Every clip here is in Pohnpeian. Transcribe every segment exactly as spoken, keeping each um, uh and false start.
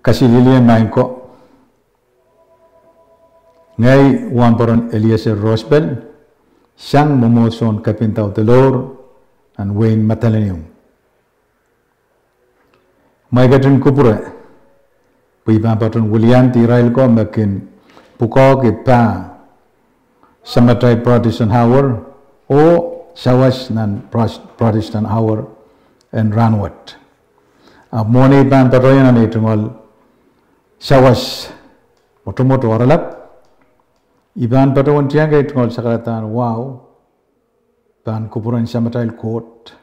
Kaselehlie maing ko. Ngehi wahnpoaron Eliaser Rospel, sang mwomwohdiso en Kepinda Udulour nan wehin Madolenihmw. Mwein I ketin kupwure pwe I pahn patohwan wiliandi irail ko me kin pwukoahki pah Samatail Protestant Hour oh sawas nan Pros-, Protestant Hour en rahnwet. Ahpw mwohn ei pahn patohieng nan ei tungoal sawas mwotomwot oaralap, I pahn patohwan tiengki ei tungoal sakaradahn wahu pahn kupwuren Samatail Koht,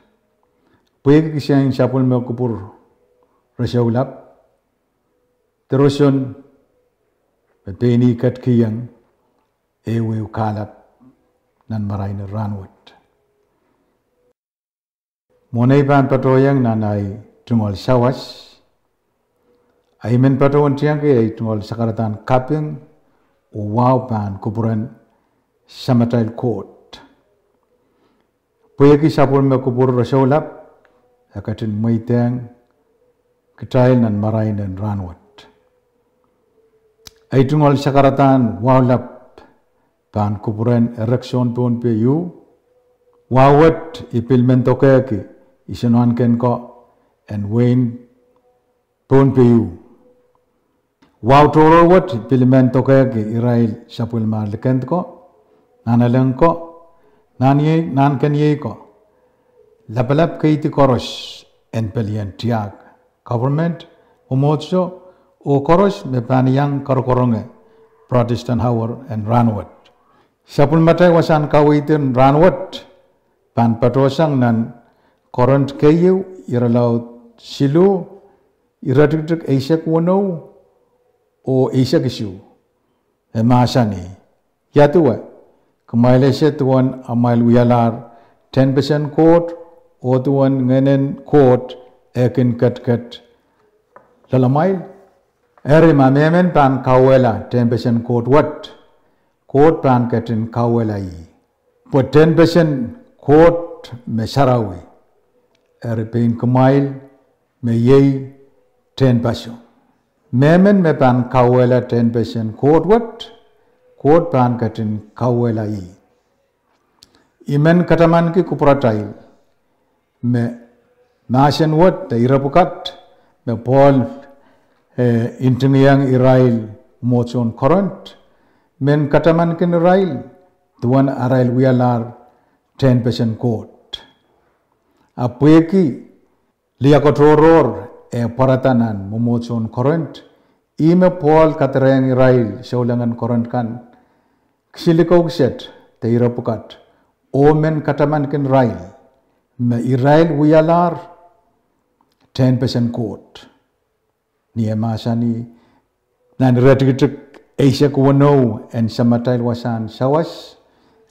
pwehki kisehn sapwellime kupwur re soulap, de roson me pein ih ketikihong ehuehu kahlap nan marain en rahnwet. Mwohn ei pahn patohieng nan ei tungoal sawas, I men patohwan tiengki ei tungoal sakaradahn kaping oh wahu pahn kupwuren Samatail Koht, pwehki sapwellime kupwur re soulap e ketin mweidehng kitail nan marain en rahnwet. Ei tungoal sakaradahn wahu lap pahn kupwuren Ereksohn Pohnpei U. Wahu wet I pil men dokehki isenoanken ko en wehin Pohnpei U. Wahu tohrohr wet I pil men dokehki irail sapwellimar likend ko, nanalek ko, nahnkeniei ko, lapalap keidi koaros en pelien tiahk, government, mwomwohdiso, oh koaros me pahn iang karokaronge Protestant Hour en rahnwet. Sapwellimatail wasahn kaweid en rahnwet pahn patohsang nan Korint keieu, irelaud siluh, iretikitik eisek weneu oh eisek isuh. E mahsanih: Ia duwe, kumwail ese duwen amwail wialahr tehnpesen Koht, oh duwen Ngehnen Koht eh kin ketiket loalamwail? Eri ma mehmen pahn kauwehla tehnpesen Koht wet, Koht pahn ketin kauwehla ih, pwe tehnpesen Koht me sarawi. Eri pein kumwail me iei tehnpaso. Mehmen me pahn kauwehla tehnpesen Koht wet, Koht pahn ketin kauwehla ih. I men katamanki kupwuratail me mahsen wet de ire pwukat me Pohl, eh, ntingieng irail mwomwohdiso en Korint, men katamankin irail duwen arail wialahr tehnpesen Koht. Ahpw pwehki liako tohrohr eh pwarada nan mwomwohdiso en Korint, ih me Pohl kadarehng irail souleng en Korint kan kisinlikou kiset de ire pwukat, oh men katamankin irail me irail wialahr tehnpesen Koht. Ni e mahsanih nan iretikitik eisek weneu en Samatail wasahn sawas,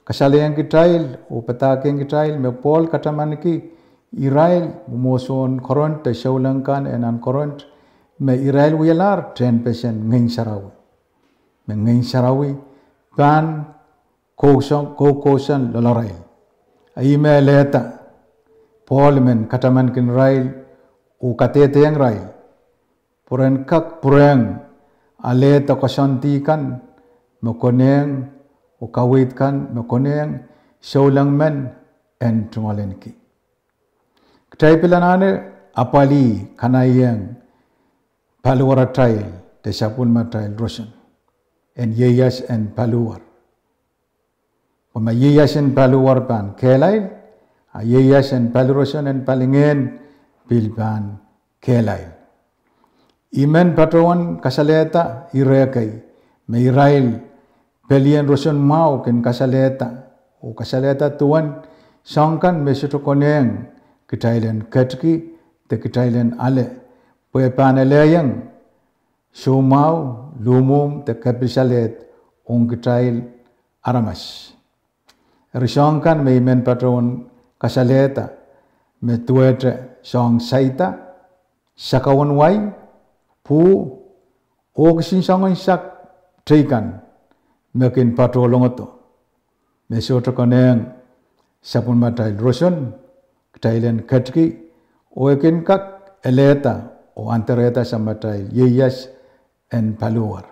kasalehiong kitail oh padahkihong kitail me Pohl katamanki irail mwomwohdiso en Korint de souleng kan eh nan Korint me irail wialahr tehnpesen Ngehn Sarawi, me Ngehn Sarawi pahn koukousoan loalarail. A ih me alehda Pohl men katamankin irail oh kadehdehiong irail pwe ren kak pwurehng alehda koasoandi kan me konehng oh kaweid kan me konehng souleng men en tungoalenki. Kitail pil anahne apwalih kanaieng paliwaratail de sapwellimatail roson en ieias en paliwar. Pwe ma ieias en paliwar pahn kehlail, a ieias en paliroson en palingehn pil pahn kehlail. I men patohwan kasalehda ire kei me irail pelien roson mwahu kin kasalehda, oh kasalehda duwen soahng kan me sohte konehng kitail en ketiki de kitail en ale, pwe pahn elehieng soumwahu, luhmwuhm de kepilsalehd ong kitail aramas. Eri soahng kan me I men patohwan kasalehda me duwehte soahng saida, sakauen wai, pwuh, oh kisin soangen sak teikan me kin patohlongodo, me sohte konehng sapwellimatail roson kitail en ketiki, oh e kin kak elehda oh anahnerehda samatail ieias en paliwar.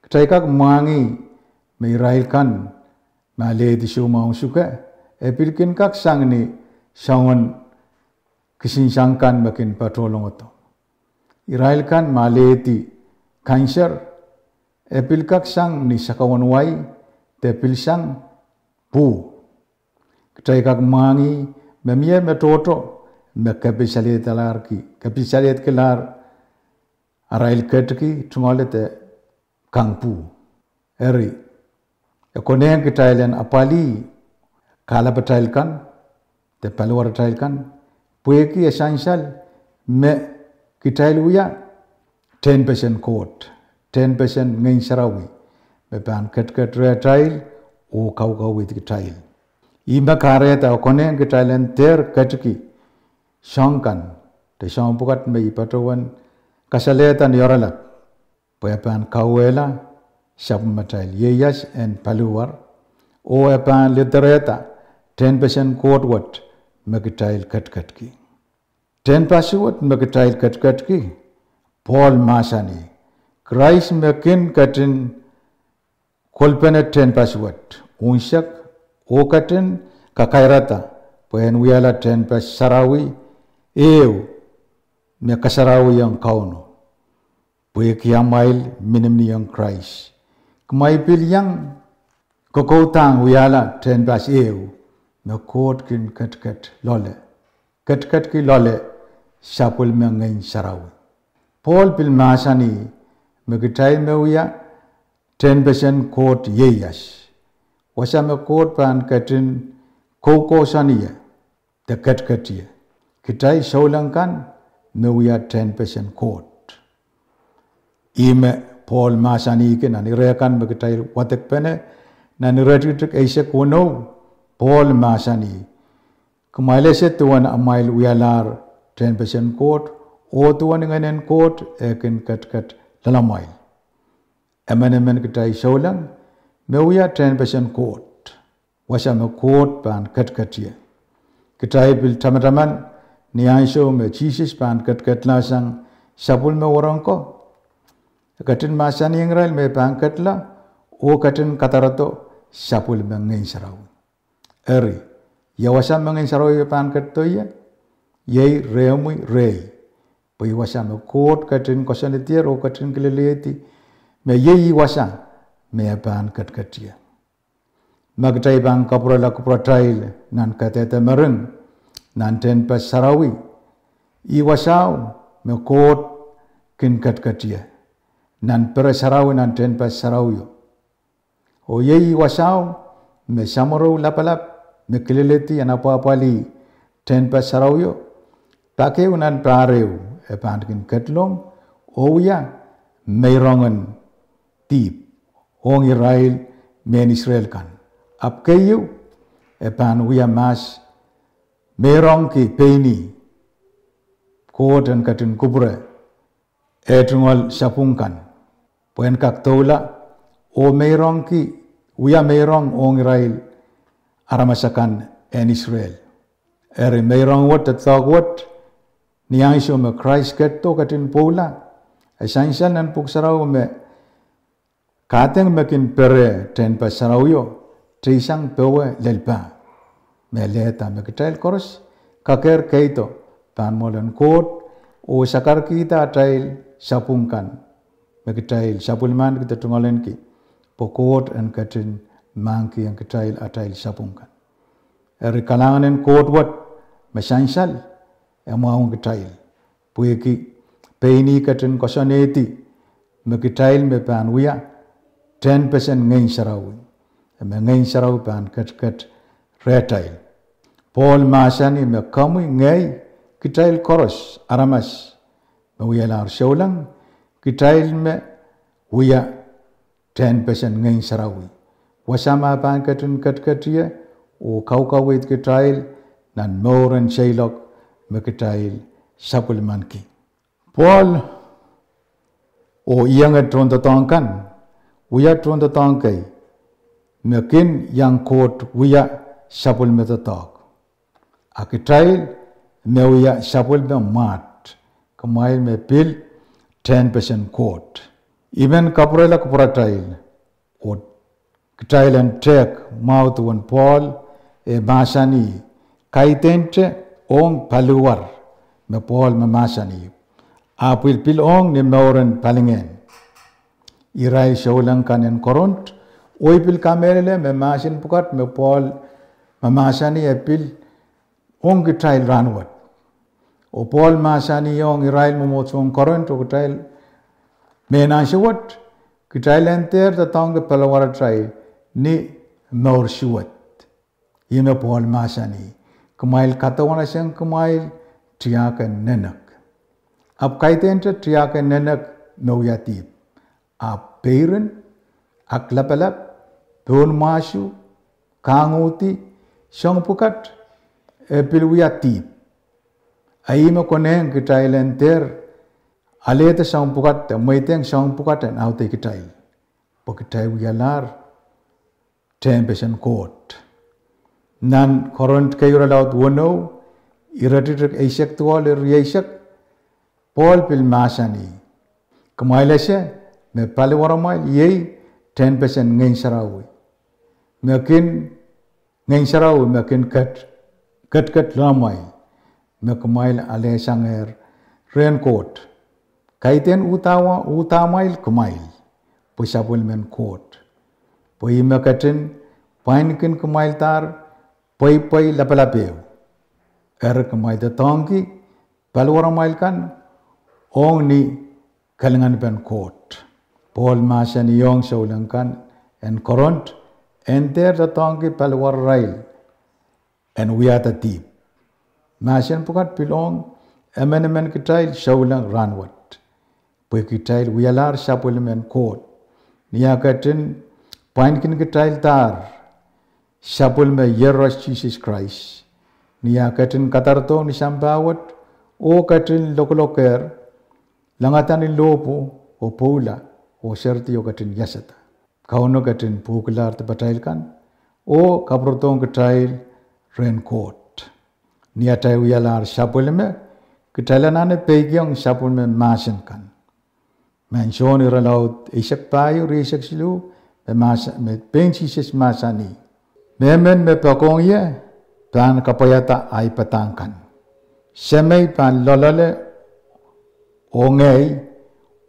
Kitail kak mwahngih me irail kan me alehdi soumwahu suke, e pil kin kak sang ni soangen kisinsang kan me kin patohlongodo. Irail kan me alehdi kanser, e pil kak sang ni sakawen wai, de pil sang pwuh. Kitail kak mwahngih me mie me tohto me kepisalehdikilahr arail ketki tungoale de kang pwuh. Eri, e konehng kitail en apwalih kahlapatail kan de paliwaratail kan, pwehki e sansal me kitail wia tehnpesen Koht, tehnpesen Ngehn Sarawi, me pahn ketiket rehtail oh kaukaweid kitail. Ihme kahrehda e konehng kitail en dehr ketki soahng kan de soahng pwukat me I patohwen kasalehda ni oaralap, pwe e pahn kauwehla sapwellimatail ieias en paliwar, oh e pahn lederehda tehnpesen Koht wet me kitail ketiketki. Tehnpas wet me kitail ketiketki, Pohl mahsanih, Krais me kin ketin kolpene tehnpas wet unsek, oh ketin kakairada pwe en wiahla tehnpas sarawi ehu me kasarawiong Kauno, pwehki amwail miniminiong Krais. Kumwail pil iang kokoudohng wiahla tehnpas ehu me Koht kin ketiket loale, ketiketki loale sapwellime Ngehn Sarawi. Pohl pil mahsanih me kitail me wia tehnpesen Koht ieias, wasa me Koht pahn ketin koukohsoan ie de ketiket ie. Kitail souleng kan me wia tehnpesen Koht. Ihme Pohl mahsanihki nan ire kan me kitail wadekpene, nan iretikitik eisek weneu, Pohl mahsanih, Kumwail ese duwen amwail wialahr tehnpesen Koht, oh duwen Ngehnen Koht e kin ketiket loalamwail. Emenemen kitail souleng me wia tehnpesen Koht, wasa me Koht pahn ketiket ie. Kitail pil tamataman ni ansou me Sises pahn ketiketlahsang sapwellime wahnpoaron ko, e ketin mahsanihong irail me e pahn ketla oh ketin kadarodo sapwellime Ngehn Sarawi. Eri, ia wasa me Ngehn Sarawi pahn ketido ie? Iei rehmwi rehi, pwe ih wasa me Koht ketin koasoanehdier oh ketin kilelehdi me iei ih wasa me e pahn ketiket ie. Ma kitail pahn kapwurala kupwuratail nan kadehde mering, nan tehnpas sarawi, ih wasao me Koht kin ketiket ie, nan pere sarawi nan tehnpas sarawio. Oh iei ih wasao me samworo lapalap me kileledi en apwahpwalih tehnpas sarawio, pak ehu nan pahr ehu e pahn kin ketlong oh wia meirongen dihp ong irail mehn Israel kan. Ahpw keieu, e pahn wia mahs meirongki pein ih, Koht en ketin kupwure eh tungoal sapwung kan pwe en kak doula, oh meirongki, wia meirong ong irail aramas akan en Israel. Eri meirong wet de doadoahk wet ni ansou me Krais ketido ketin pwoula, e sansal nan Pwuhk Sarawi me kahdeng me kin pere tehnpas sarawio, teisang powe lel pah, me lehda me kitail koaros kakehr keido pahn mwoalen Koht oh sakarkihda atail sapwung kan me kitail sapwellimaniki de tungoalenki, pwe Koht en ketin mahkikihong kitail atail sapwung kan. Eri kalahngan en Koht wet me sansal e mwahuong kitail, pwehki pein ih ketin koasoanehdi me kitail me pahn wia tehnpesen Ngehn Sarawi, me Ngehn Sarawi pahn ketiket rehtail. Pohl mahsanih me komwi, ngehi, kitail koaros aramas me wialahr souleng, kitail me wia tehnpesen Ngehn Sarawi, wasa me e pahn ketin ketiket ie oh kaukaweid kitail nan mouren seiloak me kitail sapwellimaniki. Pohl oh ienge tohndoadoahk kan wia tohndoadoahk kei me kin iang Koht wia sapwellime doadoahk. A kitail me wia sapwellime mwahrt, kumwail me pil tehnpesen Koht. I men kapwurehla kupwuratail, oh kitail en tehk mwahu duwen Pohl eh mahsanih, kaidehnte ong paliwar me Pohl mahmahsanih, ahpw pil ong ni mouren palingehn. Irail souleng kan en Korint, oh I pil kamehlele me mahsen pwukat me Pohl mahmahsanih e pil ong kitail rahnwet. Oh Pohl mahsanih ong irail mwomwohdiso en Korint oh kitail mehn ansou wet, kitail en dehr doadoahngki paliwaratail ni mour suwed. Ih me Pohl mahsanih, kumwail kadohwaneseng kumwail tiahk en nenek. Ahpw kaidehnte tiahk en nenek me wia dihp, ahpw peirin, aklapalap, pohn mwahsu, kahng uhdi, soahng pwukat, e pil wia dihp. A ih me konehng kitail en dehr alehda soahng pwukat de mweidehng soahng pwukat en audehkitail, pwe kitail wialahr tehnpesen Koht. Nan Korint keieu irelaud weneu, iretikitik eisek duwau lel rieisek, Pohl pil mahsanih, kumwail ese me paliwaramwail iei tehnpesen Ngehn Sarawi, me kin, Ngehn Sarawi me kin ket, ketiket loalamwail, me kumwail alehsangehr rehn Koht. Kaidehn uhda, uhdahmwail kumwail, pwe sapwellimen Koht. Pwe ih me ketin pwainkin kumwaildahr pweipwei lapalap ehu. Eri kumwail doadoahngki paliwaramwail kan ong ni kalinganpen Koht. Pohl mahsanihong souleng kan en Korint en dehr doadoahngki paliwararail en wiahda dihp. Mahsen pwukat pil ong emenemen kitail souleng rahnwet, pwe kitail wialahr sapwellimen Koht, ni ah ketin pwainkin kitaildahr sapwellime Iehros Sises Krais, ni ah ketin kadarodohng ni sampah wet, oh ketin lokolok ehr, langada ni lohpwu, oh pwoula, oh seridi oh ketin iasada. Kauno ketin pwukilahr dipatail kan, oh kapwurodohng kitail rehn Koht. Ni atail wialahr sapwellime, kitail anahne peikiong sapwellime mahsen kan. Nan Sohn irelaud eisek pahieu, rieisek siluh, me mahs-, me pein Sises mahsanih, mehmen me poakohng ie pahn kapwaiada ahi padahk kan. Semei pahn loaloale oh ngehi,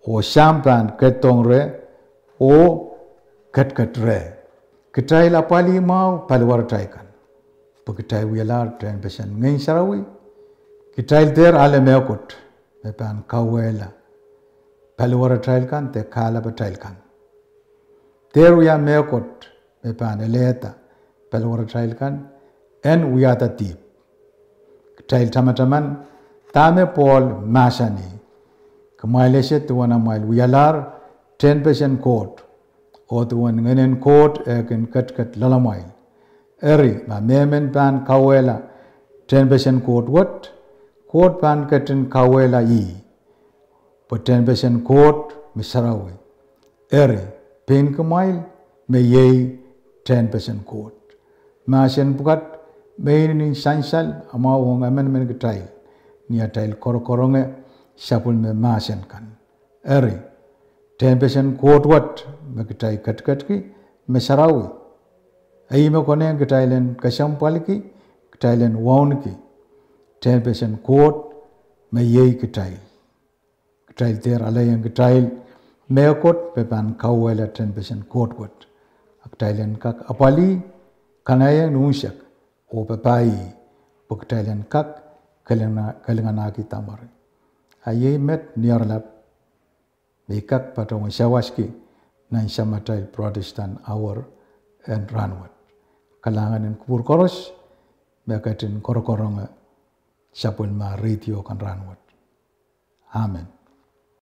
oh Sahm pahn ketidohng reh, oh ketiket reh. Kitail apwalih mwahu paliwaratail kan, pwe kitail wialahr tehnpesen Ngehn Sarawi. Kitail dehr ale mehkot me pahn kauwehla paliwaratail kan de kahlapatail kan. Dehr wia mehkot me pahn alehda paliwaratail kan en wiahda dihp. Kitail tamataman dahme Pohl mahsanih, kumwail ese duwen amwail wialahr tehnpesen Koht, oh duwen Ngehnen Koht eh kin ketiket loalamwail. Eri ma mehmen pahn kauwehla tehnpesen Koht wet, Koht pahn ketin kauwehla ih, pwe tehnpesen Koht me sarawi. Eri, pein kumwail me iei tehnpesen Koht. Mahsen pwukat me inenen sansal amwail ong emenemen kitail, ni atail korokoronge sapwellime mahsen kan. Eri, tehnpesen Koht wet me kitail ketiketki me sarawi. Ih me konehng kitail en kesempwalki, kitail en wauneki tehnpesen Koht me iei kitail. Kitail dehr aleieng kitail mehkot me pahn kauwehla tehnpesen Koht wet. A kitail en kak apwalih, kanaieng ni unsek, oh papah ih, pwe kitail en kak kalingana-, kalinganahkihda mware. A iei met ni oaralap me I kak patohwan sawaski nan samatail Protestant Hour en rahnwet. Kalahngan en kupwur koaros me ketin korokoronge sapwellime radio kan rahnwet. Amen.